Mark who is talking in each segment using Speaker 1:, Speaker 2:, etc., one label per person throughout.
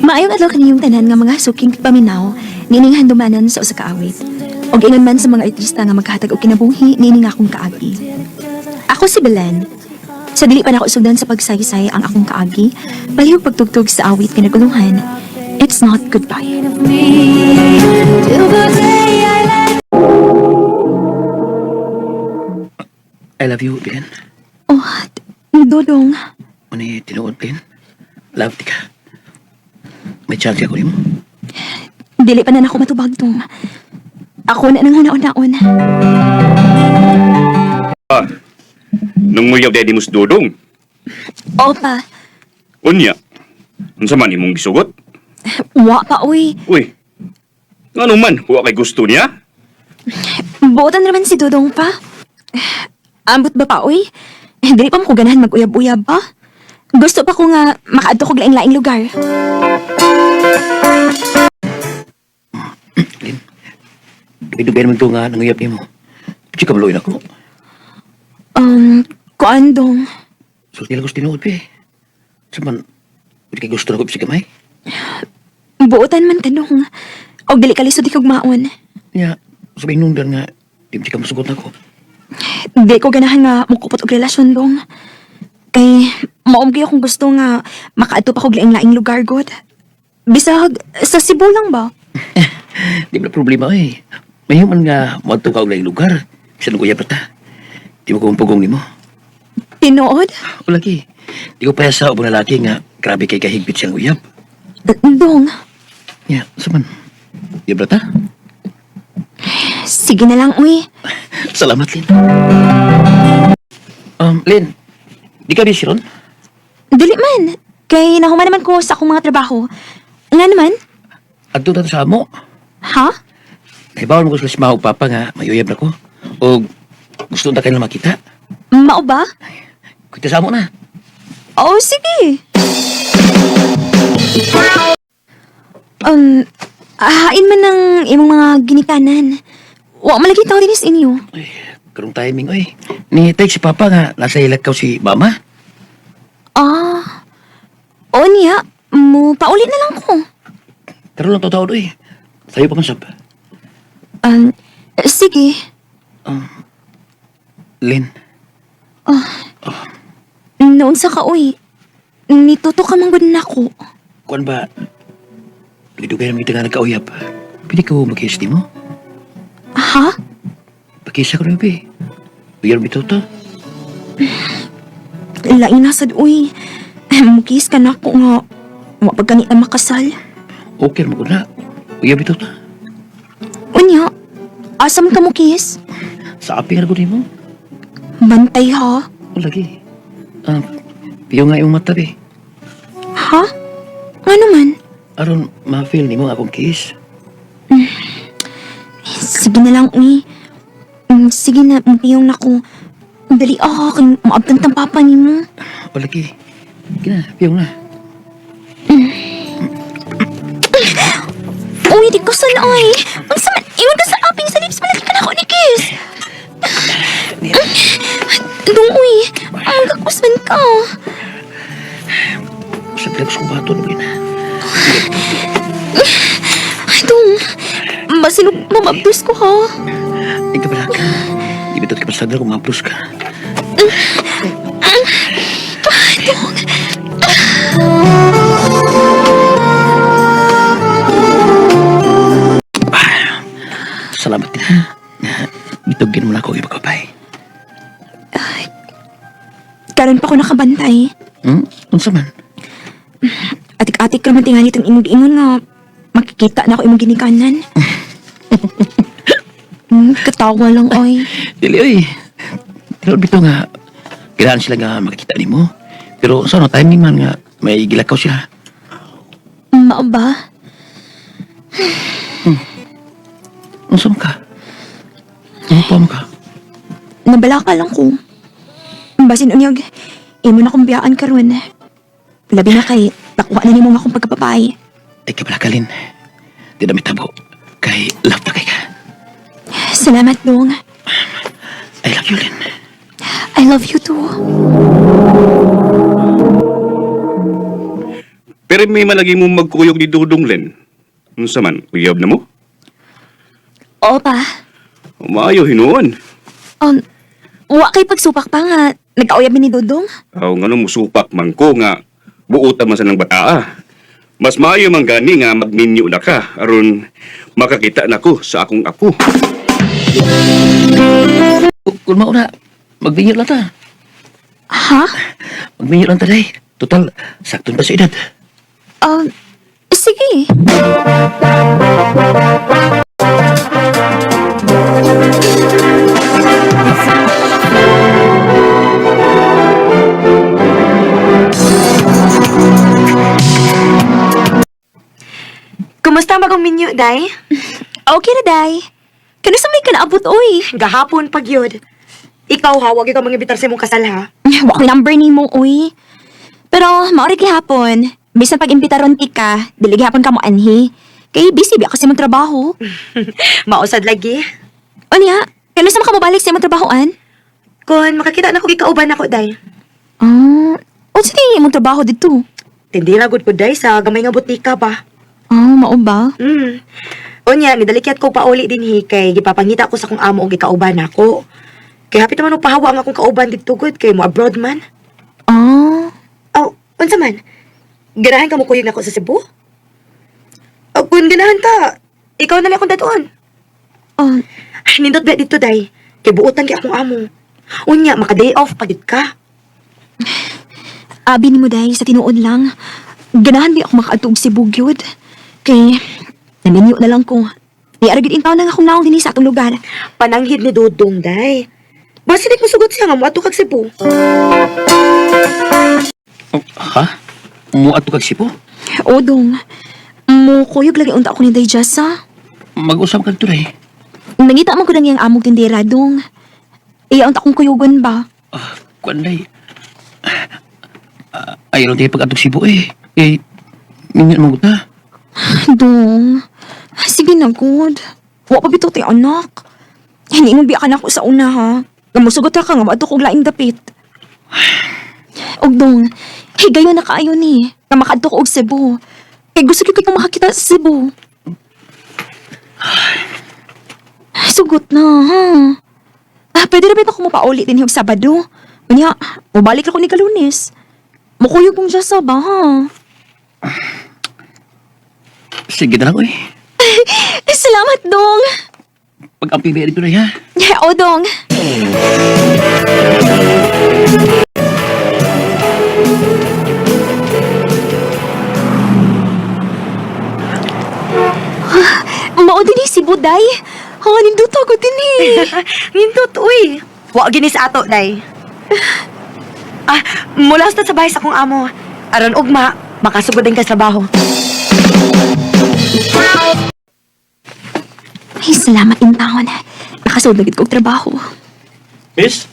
Speaker 1: Maayong adlaw kaniyong tanan nga mga suking paminaw niining handumanan sa usa ka awit. Og ingon man sa mga artista nga maghatag og kinabuhi niini nga akong kaagi. Ako si Belen. Sa dili pa nako sugdan sa pagsaysay ang akong kaagi, palihog pagtugtog sa awit kinagulungan, It's Not Goodbye.
Speaker 2: I love you, Belen.
Speaker 1: Oh, Dodong.
Speaker 2: Ano tinuod, Belen? Love ti ka. May chance ako nimo.
Speaker 1: Dili pa na nako matubag dong. Ako na nang huna-unaon.
Speaker 3: Nung muyaw daddy mo sa Dodong.
Speaker 1: Opa,
Speaker 3: Unya, unsa man imong gisugot?
Speaker 1: wa pa uy.
Speaker 3: Uy, ngano man, wa kay gusto niya?
Speaker 1: Buotan naman si Dodong pa. Ambot ba pa uy? Dili pa mo ko ganahan mag-uyab-uyab pa. Gusto pa ko nga makaadto kog laing-laing lugar.
Speaker 2: Lin, dugay-dugay naman ito nga nanguyab nimo. Chika maluin ako.
Speaker 1: Kuan dong.
Speaker 2: Sulti lang ko sa tinuod, be. Sa man, hindi kay gusto na ko si gamay.
Speaker 1: Buotan man tanong. Og dili kalisod ikog maon.
Speaker 2: Nya, sabihin nung nga, di mo chika masugot na ako.
Speaker 1: Dili ko ganahan nga mukupot og relasyon dong. Kay maom kayo kung gusto nga makaadto pa kog laing-laing lugar god. Bisag sa Cebu lang ba?
Speaker 2: Di mo na problema, eh. May human nga, muadto ka og laing lugar. Bisa nang uyab na ta. Di mo kumpugong nimo.
Speaker 1: Tinuod?
Speaker 2: O lagi, di ko pa sa ubang lalaki nga, grabe kay kahigpit siyang uyab.
Speaker 1: Dong,
Speaker 2: Nya, sa man, uyab na ta.
Speaker 1: sige na lang uy.
Speaker 2: Salamat, Lin. Lin, di ka busy ron?
Speaker 1: Dili man. Kay nahuman naman ko sa akong mga trabaho. Nga naman?
Speaker 2: Adto na to sa amo.
Speaker 1: Ha?
Speaker 2: Nahibawan mo ko sila si Mao Papa nga mayuyab na ko. O gusto na kayo na makita.
Speaker 1: Mao ba?
Speaker 2: Kita sa amo na.
Speaker 1: Oo, sige. Hain man ng imong mga ginikanan. Wa malagi tao dinis inyo.
Speaker 2: Ay, karong timing, oy. Ni text si Papa nga nasa ilakaw si Mama.
Speaker 1: Ah. O niya, mo pauli na lang ko.
Speaker 2: Karon lang totoo, oy. Sayo pa man sab.
Speaker 1: Sige.
Speaker 2: Lin,
Speaker 1: Noon sa ka, uy. Nituto ka man gud nako.
Speaker 2: kuan ba? Lidugay naman kita nga nagkauyab. Pwede ko mag-kiss di mo?
Speaker 1: Ha?
Speaker 2: Pag-kiss ako rin, be. Uyab bitaw to.
Speaker 1: Lain na sad, uy. Mukis ka nako nga. Wa pa gani ta makasal.
Speaker 2: Okay mo ko na. Uyab bitaw to.
Speaker 1: Unya, asa man ka mo kiss?
Speaker 2: Sa api nga ko nimo.
Speaker 1: Bantay ha?
Speaker 2: O lagi. Ah, piyo nga imong mata, be.
Speaker 1: Ha? Nga naman?
Speaker 2: Aron ma-feel nimo ang akong kiss.
Speaker 1: Sige na lang, uy. Sige na, mupiyong nako. Dali ah, kay maabtan tang papa nimo.
Speaker 2: O lagi. Kina, piyong na.
Speaker 1: Uy, di ko san ay. Ang sama, iwan ka sa aping sa lips, malaki ka na ako ni kiss. Dong, uy, ang kakusman ka.
Speaker 2: Sa flex ko ba ito na
Speaker 1: Ay, dong, masinug mamabdos ko ha.
Speaker 2: Ikaw pala ka. Di ba ito kapasagdal kung ma-plus ka?
Speaker 1: Ay, dong.
Speaker 2: Salamat din ha. Gitugin mo na ako ipagkabay.
Speaker 1: Karon pa ko nakabantay.
Speaker 2: Hmm? Unsa man?
Speaker 1: Atik-atik raman tingali itong imong giingon nga makikita na ako imong ginikanan. Katawa lang oy.
Speaker 2: Dili oy. Tinuod bitaw nga kailangan sila nga makikita nimo. Pero sa ano timing man nga may gilakaw sila.
Speaker 1: Mao ba?
Speaker 2: Unsa man ka? Ano pa man ka?
Speaker 1: Nabalaka lang ko. Basin unyag, imo na kong biyaan karon. Labi na kay nakuha na nimo nga akong pagkapapay.
Speaker 2: Ay kabalakalin. Di na mitabo. Kay love na kay ka.
Speaker 1: Salamat dong.
Speaker 2: I love you, Lin.
Speaker 1: I love you too.
Speaker 3: Pero Pero may malagi mo magkuyog ni Dudong, Len. Unsa man, uyab na mo?
Speaker 1: Oo pa.
Speaker 3: Maayo hinuon.
Speaker 1: Wa kay pagsupak pa nga. Nagkauyab mi ni Dudong.
Speaker 3: Aw, ngano musupak man ko nga buotan man sa ng bataa. Mas maayo man gani nga magminyo na ka aron makakita nako sa akong apo.
Speaker 2: Kung mauna, magbinyo lang ta.
Speaker 1: Ha?
Speaker 2: Magbinyo lang ta, day. Total, sakto pa sa edad.
Speaker 1: Sige.
Speaker 4: Kumusta ang bagong minyo, Day?
Speaker 1: Okay na, Day. Kano sa may kanaabot, oy?
Speaker 4: Gahapon pag yun. Ikaw ha, wag ikaw mangibitar sa imong kasal ha.
Speaker 1: Wa ko'y number nimo, oy. Pero, maori gihapon. Bisan pag imbitaron ti ka, dili gihapon ka mo anhi. Kay busy biya kasi mong trabaho.
Speaker 4: Mausad lagi.
Speaker 1: Unya, kano sa makamabalik sa imong trabahoan?
Speaker 4: Kung makakita na ko gikauban ako, Day.
Speaker 1: Ah, unsa di imong trabaho dito?
Speaker 4: Tindira gud ko, Day, sa gamay nga butika ba.
Speaker 1: Ah, mao ba?
Speaker 4: Unya, nidalikyat ko pauli din hi kay gipapangita ko sa kong amo og gikauban ako. Kay hapit naman og pahawa ang akong kauban didto gud kay mo abroad man.
Speaker 1: Ah,
Speaker 4: Aw, unsa man? Ganahan ka mo kuyog nako sa Cebu? O kung ganahan ka, ikaw na lang akong datuon.
Speaker 1: ah,
Speaker 4: Ay, nindot ba dito, Day? Kay buotan kay akong amo. Unya, maka-day off pagit ka.
Speaker 1: Abi ni mo day sa tinuod lang. Ganahan di ako makaadto og Cebu gyud. Kay naminyo na lang ko. Ni aragid in taon lang akong naong dinhi sa atong lugar.
Speaker 4: Pananghid ni Dudong, Day. Basta di ko sugot siya nga moadto kag Cebu.
Speaker 2: Oh, ha? Muadto kag Cebu?
Speaker 1: O dong, mo kuyog lagi unta ako ni Day Jessa.
Speaker 2: Mag-usap ka dito, day.
Speaker 1: Nangita man ko lang iyang amog tindera dong. Iya unta akong kuyugon ba?
Speaker 2: Ah, kuan, day. Ah, ayaw lang tayo pag-adtog Cebu, eh. Eh, minyo naman ko ta.
Speaker 1: Dong, sige na good. Wa pa bitaw tay anak. Hindi mo biya ka na ako sa una ha. Gamusugot ra ka nga moadto kog laing dapit. Og dong, higayon na kaayo ni. Nga makaadto ko og Cebu. Kay gusto gyud ko makakita sa Cebu. Sugot na ha. Ah, pwede ra ba ako mapauli din og Sabado? Unya, mobalik ra ko ni Kalunes. Mukuyog kong siya sa ba ha?
Speaker 2: Sige na lang, eh.
Speaker 1: Eh, salamat, Dong!
Speaker 2: Pag ang PBR dito, day, ha?
Speaker 1: O, Dong. Ah, mao din si Buday. Ha, nindot ako din eh.
Speaker 4: Nindot, uy. Wa gini sa ato, Day. Ah, mula sa bahay sa akong amo. Aron ugma, makasugod din ka sa trabaho.
Speaker 1: Ay, salamat in taon. Nakasod na gid kog trabaho.
Speaker 5: Miss,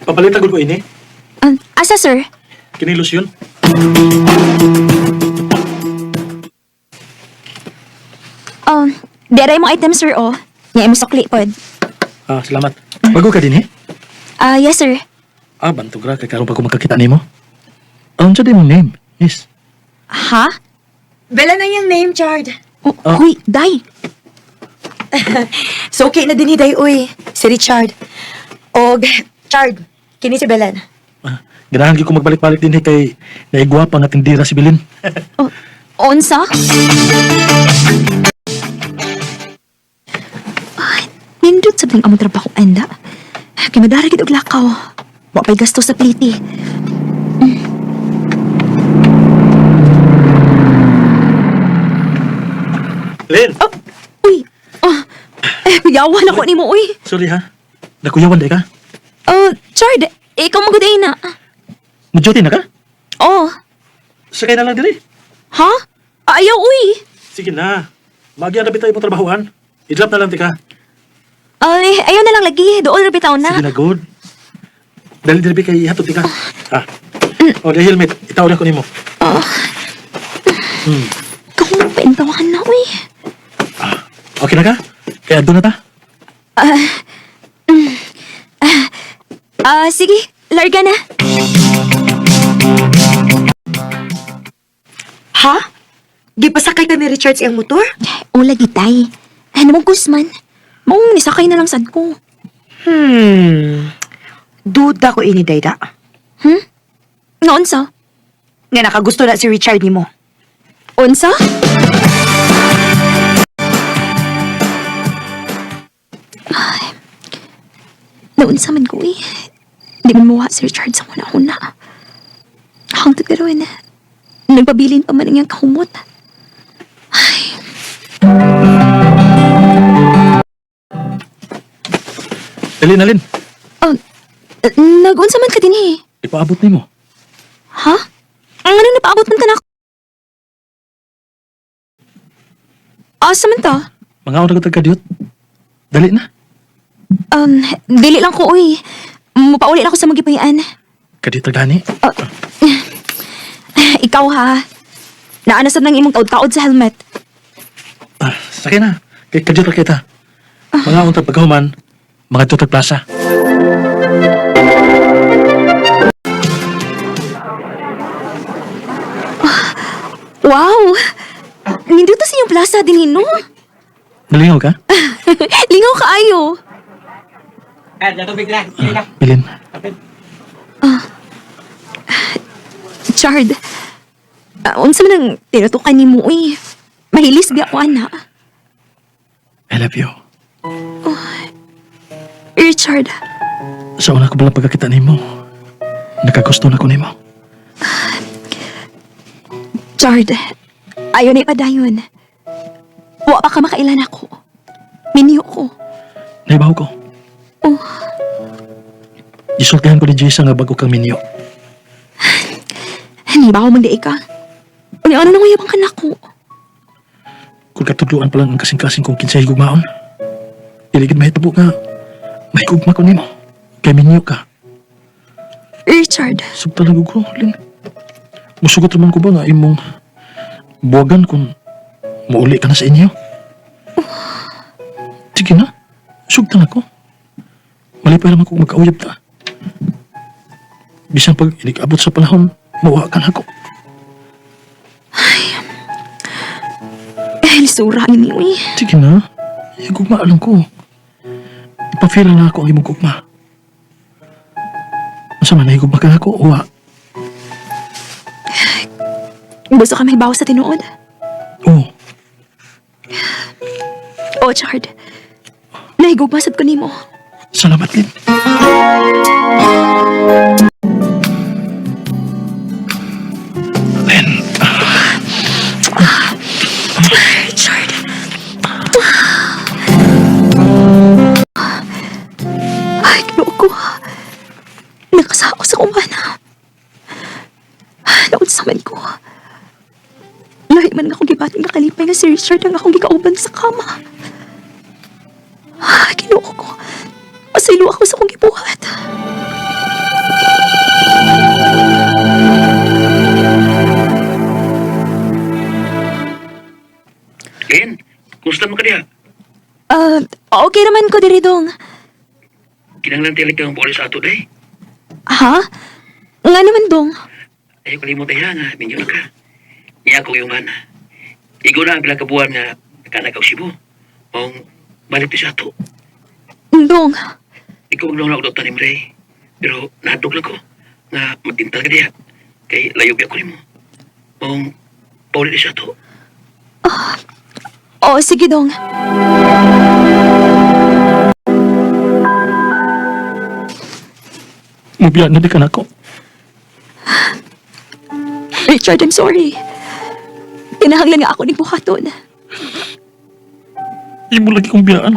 Speaker 5: papalit agad ko ini.
Speaker 1: Ah, asa, sir?
Speaker 5: Kini lotion.
Speaker 1: Deray mo item, sir, oh. Nya imo sukli pod.
Speaker 5: Ah, salamat. Bago ka din eh?
Speaker 1: Ah, yes, sir.
Speaker 5: Ah, bantog ra kay karon pa ko magkakita nimo. Unsa din mong name, miss?
Speaker 1: Ha?
Speaker 4: Bella na yung name, Chard.
Speaker 1: Oh,
Speaker 5: Ah.
Speaker 1: Huy, Day.
Speaker 4: So, okay na din ni Day, uy. Si Richard. Og, Chard, kini si Belen.
Speaker 5: Ah, ganahan gyud ko magbalik-balik din eh kay naigwapa nga tindira si Bilin.
Speaker 1: Oh, onsa? Ay, nindot sa among trabaho anda. Kay madara gid og lakaw. Wa pay gasto sa pliti.
Speaker 5: Lin,
Speaker 1: Oh, uy. Oh, eh, yawan ako nimo uy.
Speaker 5: sorry ha. Nakuyawan di ka?
Speaker 1: Oh, Chard, ikaw magud ay na.
Speaker 5: Mo-duty na ka?
Speaker 1: Oh,
Speaker 5: Sakay na lang diri.
Speaker 1: ha? Ayaw uy.
Speaker 5: Sige na. Magian na bitaw imong trabahuan. I-drop na lang ti ka.
Speaker 1: Ay, ayaw na lang lagi. Dool ra bitaw na.
Speaker 5: Sige na good. Dali diri kay ihatod ti ka. Ah. Oh, di helmet. Itaw na ko nimo.
Speaker 1: Oh,
Speaker 5: Hmm.
Speaker 1: kung paintawahan na uy.
Speaker 5: Ah, okay na ka? Kaya doon na ta.
Speaker 1: Ah, sige. Larga na.
Speaker 4: Ha? Gipasakay ka ni Richard sa iyang motor?
Speaker 1: O lagi tay. Ano mong kusman? Maong nisakay na lang sad ko.
Speaker 4: Duda ko ini, Dayda.
Speaker 1: Nga unsa?
Speaker 4: Nga nakagusto na si Richard nimo.
Speaker 1: Unsa? Ay, naunsa man ko eh. Di man muha si Richard sa una-una. Hangtod karon, nagpabilin pa man ang iyang kahumot.
Speaker 5: Dali na, Lin.
Speaker 1: Oh, nag-unsa man ka din eh.
Speaker 5: Ipaabot nimo.
Speaker 1: Ha? Ang ano napaabot man ka na ako? Asa man to?
Speaker 5: Mga oras ko tagkadiyot. Dali na.
Speaker 1: Dili lang ko, uy. Mupauli na ako sa magipayan.
Speaker 5: Kadiyot tagdani.
Speaker 1: Ikaw ha. Naanasad ng imong taod-taod sa helmet.
Speaker 5: Ah, sakay na. Kay kadiyot ra kita. Mga untag pagkahuman, mga tutag plaza.
Speaker 1: Wow! Nindito sa inyong plaza din no?
Speaker 5: Nalingaw ka?
Speaker 1: Lingaw kaayo.
Speaker 5: Bilin.
Speaker 1: Chard, unsa man ang tinutukan nimo uy. Mahilis biya ko ana.
Speaker 5: I love you.
Speaker 1: Richard,
Speaker 5: Sa una ko pala pagkakita nimo, nakagusto na ko nimo.
Speaker 1: Chard, ayo na ipadayon. Wa pa ka makailan ako. Minyo ko.
Speaker 5: Naibaw ko.
Speaker 1: Oh.
Speaker 5: Gisultihan ko ni Jisa nga bago kang minyo.
Speaker 1: Hindi ba ako magdiay ka? Unya, ano nang uyabang ka nako?
Speaker 5: Kung katudluan pa lang ang kasing-kasing kung kinsay gugmaon, iligid mahitabo nga mahigugma ko nimo. Kay minyo ka.
Speaker 1: Richard,
Speaker 5: Sugta lang ko, Lin. Musugot raman ko ba nga imong buwagan kung muuli ka na sa inyo? Sige na, sugta na ko. Malipay naman kung magkauyab ta. Bisan pag inikabot sa panahon, mauha ka na ako.
Speaker 1: eh, lisura ini uy.
Speaker 5: Sige na, igugma lang ko. Ipafeel na ako ang imong gugma. Unsa man nahigugma ka na ako, uwa.
Speaker 1: Gusto ka may bawas sa tinuod?
Speaker 5: Oo,
Speaker 1: Oh, Chard. Nahigugma sad ko nimo.
Speaker 5: salamat Lin. Lin,
Speaker 1: Richard. Ay, ginoo ko. Nakasako sa kumana. Naunsa man ko. Lahi man nga akong gibating nakalipay nga si Richard ang akong gikauban sa kama. Ay, ginoo ko. Pasaylo ako sa akong gibuhat.
Speaker 2: Len, kumusta mo ka diha?
Speaker 1: Ah, okay naman ko diri dong.
Speaker 2: Kinanglan tili kang buoli sa ato day.
Speaker 1: Ha? Nga naman dong.
Speaker 2: Ayaw kalimot ay nga, minyo na ka. Niya ako yung man. Igo na ang bilang kabuan nga nakanak og Cebu. Maong balik ti sa ato.
Speaker 1: Dong.
Speaker 2: Ikaw ang na og ni Ray. Pero nahadlok lang ko nga magtintal ka diha. Kay layo biya ko nimo. Maong pauli ti sa ato.
Speaker 1: Oo, sige dong.
Speaker 5: Mubiya na di ka na ako.
Speaker 1: Richard, I'm sorry. Tinahanglan nga ako ng buhaton.
Speaker 5: Imo lagi kong biyaan.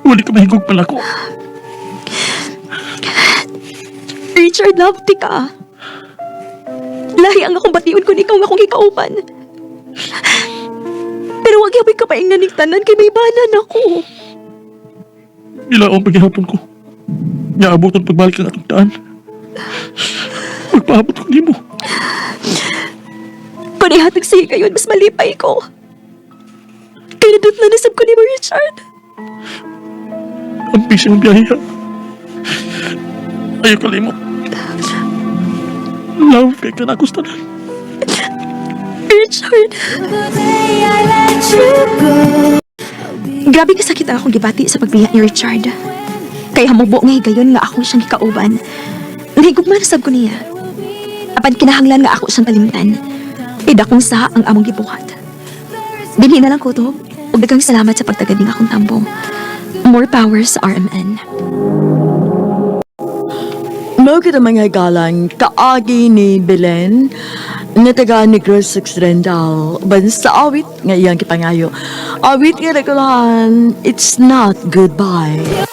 Speaker 5: Wala ka mahigog pala ko.
Speaker 1: Richard, love ti ka. Lahi ang akong bation kung ikaw nga akong gikauban. Pero wag yaboy ka paingnan ning tanan kay may banan ako.
Speaker 5: Ila ang paghihapon ko. Niaabot ang pagbalik ang atong daan. Magpaabot ko nimo.
Speaker 1: Kung ihatag sa kayon, mas malipay ko. Kaya nadot na nasab ko ni mo, Richard.
Speaker 5: Ang busy mong biyahe ha. Ayaw kalimot. Love kay ka na ako sa tanan.
Speaker 1: Richard. Grabe kasakit ang akong gibati sa pagbiya ni Richard. Kay hamubo nga higayon nga ako siyang gikauban. Nahigugma na sab ko niya. Apan kinahanglan nga ako siyang kalimtan. Kay dakong sa ang among gibuhat. Dinhi na lang ko to. Ug daghang salamat sa pagtagad ning akong tambo. More power sa RMN.
Speaker 6: Mao kita mga galang kaagi ni Belen nga taga Negros Occidental uban sa awit nga iyang gipangayo. Awit nga nakulahan, "It's Not Goodbye."